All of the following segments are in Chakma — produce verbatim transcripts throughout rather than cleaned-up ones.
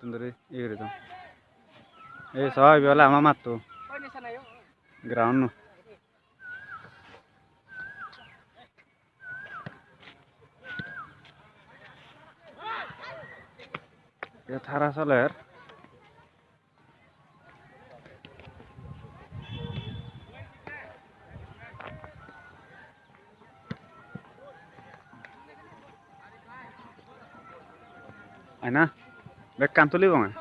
Tun duri iye guri don. Ei so ibe ole ama matto. Ground no. Iyot hara soler. Aina, bekkan tulibong ai.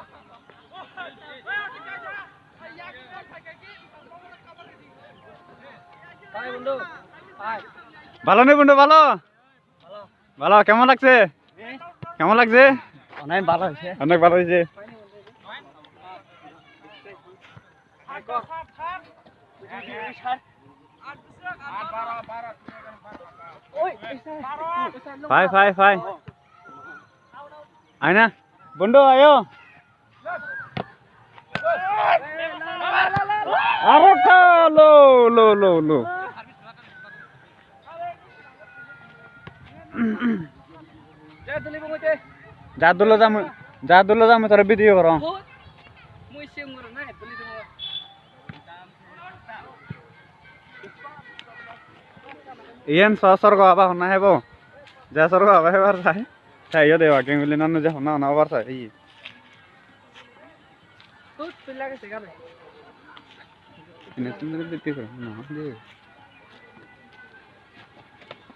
Bhalo ni bondhu, bhalo? ভালো, কেমন লাগছে? কেমন লাগছে? অনেক ভালো হয়েছে। অনেক ভালো হয়েছে। ফাই, ফাই, ফাই। আয় না? বন্ধু, আয়ো। আরো একটা লো, লো, লো, লো। যা দুলো যামু, যা দুলো যামু, তোরা ভিডিও করো। Iyen so sorgo haba honna hebo. Ja sorgo haba hebar sai. Sai yo dewa genguli nanu ja honna honna hobar sai. Iye. Tut, tui lagese gane. Ine tun dere bitti koro. No, de.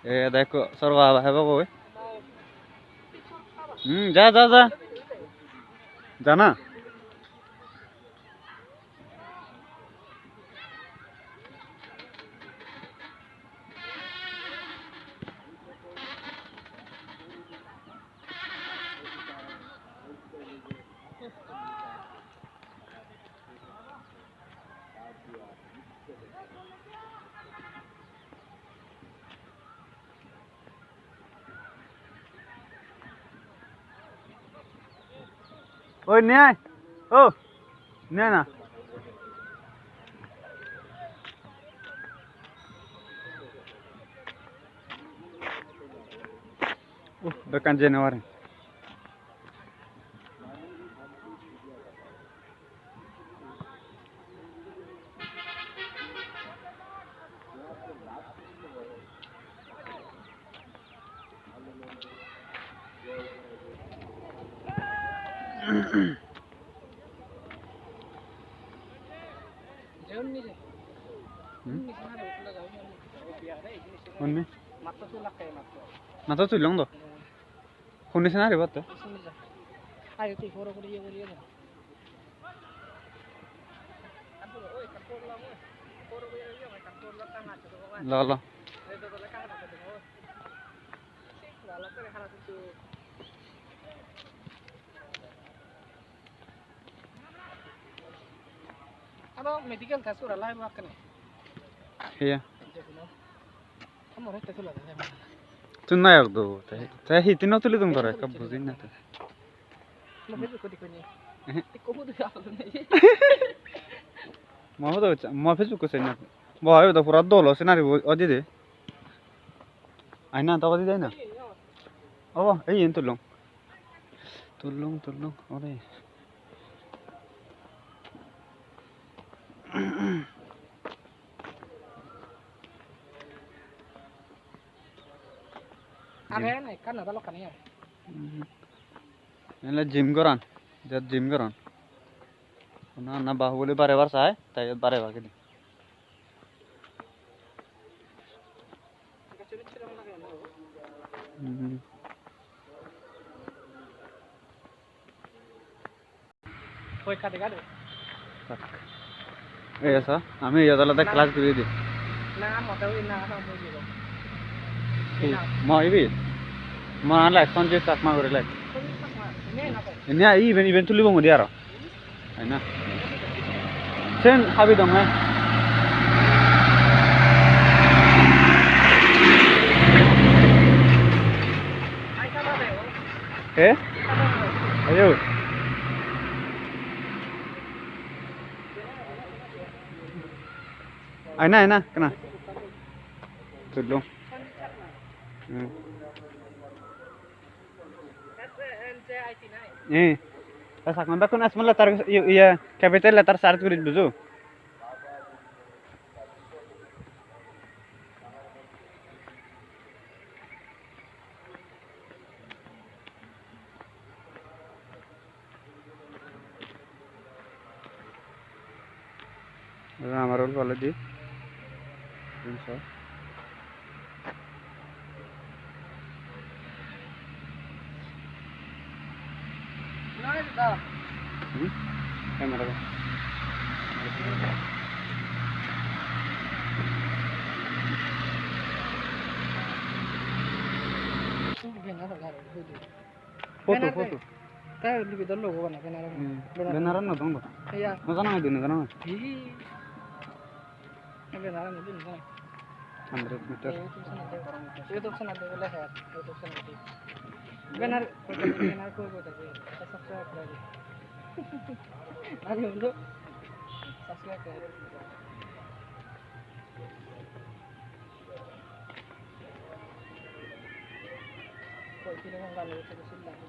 E, dekho, sorgo haba hebo goi. Hmm, ja, ja, ja. Jana. Oi, niye? Oh, niye na? Uh, bekkan jei no parim. Hmm? Honni? Matto tullong do. Honni senari botte? Lo, lo. Ado medical test gora laibo akkene. Iya. Amore test gora laibo. Tun nayok do, te, te hi tino tuli dung tore, ekka bujin na te. Mo Facebook ko dikko ni. Eh. Ikko hudu ya. Mo hudu cha, mo Facebook ko sen na. Bo, ibe do pura dol o scenery bo, odi de. Ai na, to odi de na. Obo, ei iyen tullong. Tullong, tullong, ore. Age na ekkan na balokkani age. Hmm. Ene gym goran, jat gym goran. Honna honna Bahubali barebar sai, tai iyot barebak hidi. Hmm. Poi kade kade. Tak. Ei asa, ami iyot olode class guri di. Na, mote oi na, na, mui dibo. Hi? Na. Mo ibi? Mo na lek, Sanjay Chakma guri lek. Sanjay Chakma, ine na to. Ine ai iben, iben tulibo mudi aro. Hai na? Sen habi dong, eh. Eh? Ayo. Aina, aina, kena. Tullong. Hmm. Eh. Te Chakma bekkun small letter, iye, iye, capital letter search guri bujo. Amar ol pale di. Tinso. Hmm? Camera. Photo, banner photo. Te libi dol logo bana banner. Hmm. Banner. Banner no dong do. Iya. No jana ngai dun, no jana ngai. Hi. Banner no dun, no jana ngai. Hundred meter. YouTube channel de. YouTube channel de bole hai. YouTube channel de. Banner, banner ko ko de. Subscribe kore. Aaj bondhu. Subscribe kore. Koi kilo gom galo, koi kilo sil lage.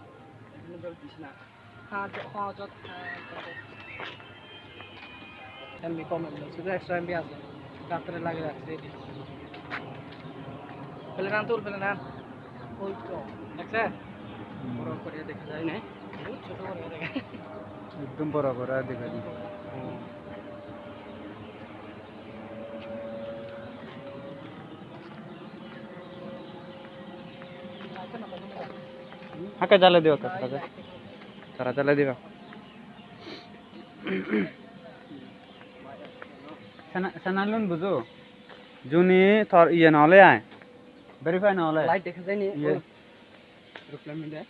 Ini dol bisna. Ha, jo-, ha, jot, ha, jot. M B kom age, sudu ekso M B age. Ratre lage ratre. Pelenan tul, pelenan. Oi to. Dekse? Hmm. Boro kore dekha jai nai. Bahut choto kore dekha. Ekdom boro kore dekha jai. Hmm. Hakke jale diba, hakke, hakke. Tara jale diba. Sana, sana lun bujo. Juni tor iye no ole ai. Verify no ole. Light dekha jai ni? Iye. Oi. Reply minde.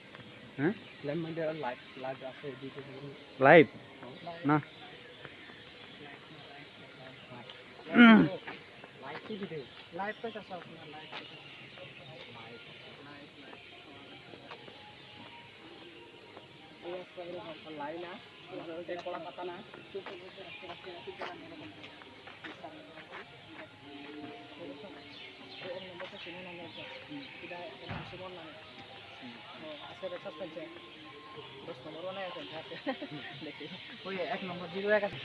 Hah? Reply minde light, light ase, di dekha jai ni? Live? Oh. Na. Light ki video? Light koi sa sa na light. Light, light, light. Light na. Ei kola pata na. Ei ek nombor to sini nombor to. Ida ek nombor sini nombor. Hmm. Oh, ase re suspense. Dos nombor one ek ase. Dekhi. Oi, ek nombor zero ek ase.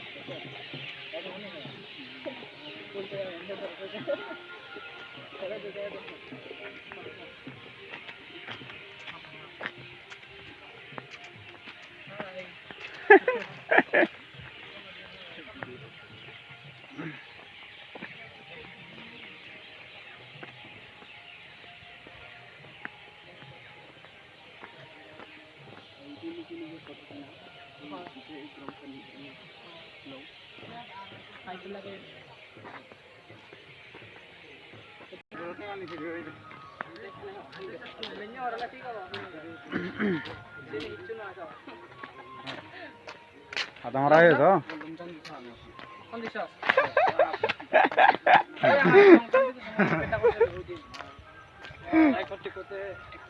Ada mara ayo to.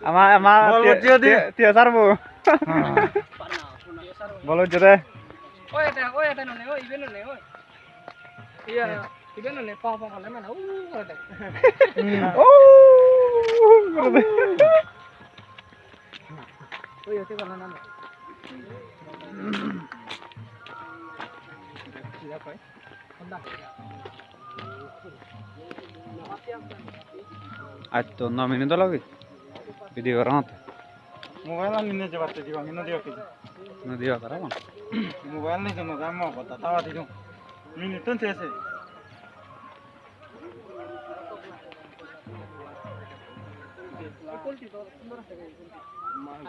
Ama, ama, bol tiya, bojji odi. Tiya, tiya sarbo. Bol bojje de. Oi, eta, oi, eta noney, oi, ibe noney, oi. Iya, ibe noney, pong, pong, hole mane, uh, gore de. Oh, gore de. Oi, oi, tiya noney. Aaj to no minute olo ki? Video gorongotte. Mobile ani neje batte diba, ami no diba kiji. No diba parapang. Mobile neje no jai mo goda, tawa di dong. Minute ton sese.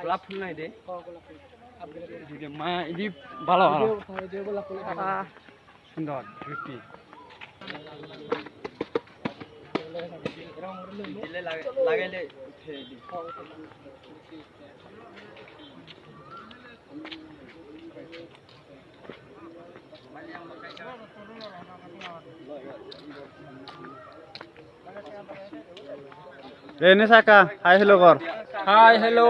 Golap phul nai de. Idi ma, idi bhalo, bhalo. Ah, sundor, crispy. Rene Saka, hi hello gor. Hi hello.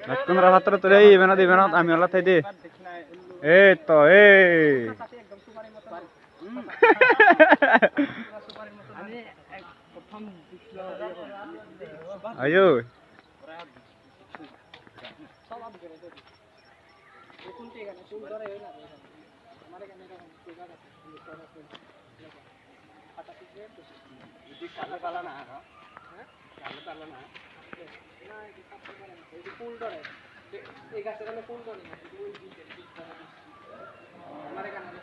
Bekkun ra pattor tule, ei ibenot, ibenot ami olot thei de. Ei to, ei. Ayo. এই ফুলটা এখানে, ফুল ধরে ওই না, ওইখানে। আমার এখানে এরকম ফুল গাছ আছে, ফুল ধরে ফুল। এরকম। পাতা ফুটবে, তো যদি কালো কালো না হয়, হ্যাঁ? কালো কালো না। না, এটা কাটতে পারে না। এই যে ফুল ধরে, যে এই গাছের এখানে ফুল ধরে না, শুধু ওই দিকে, আমার এখানে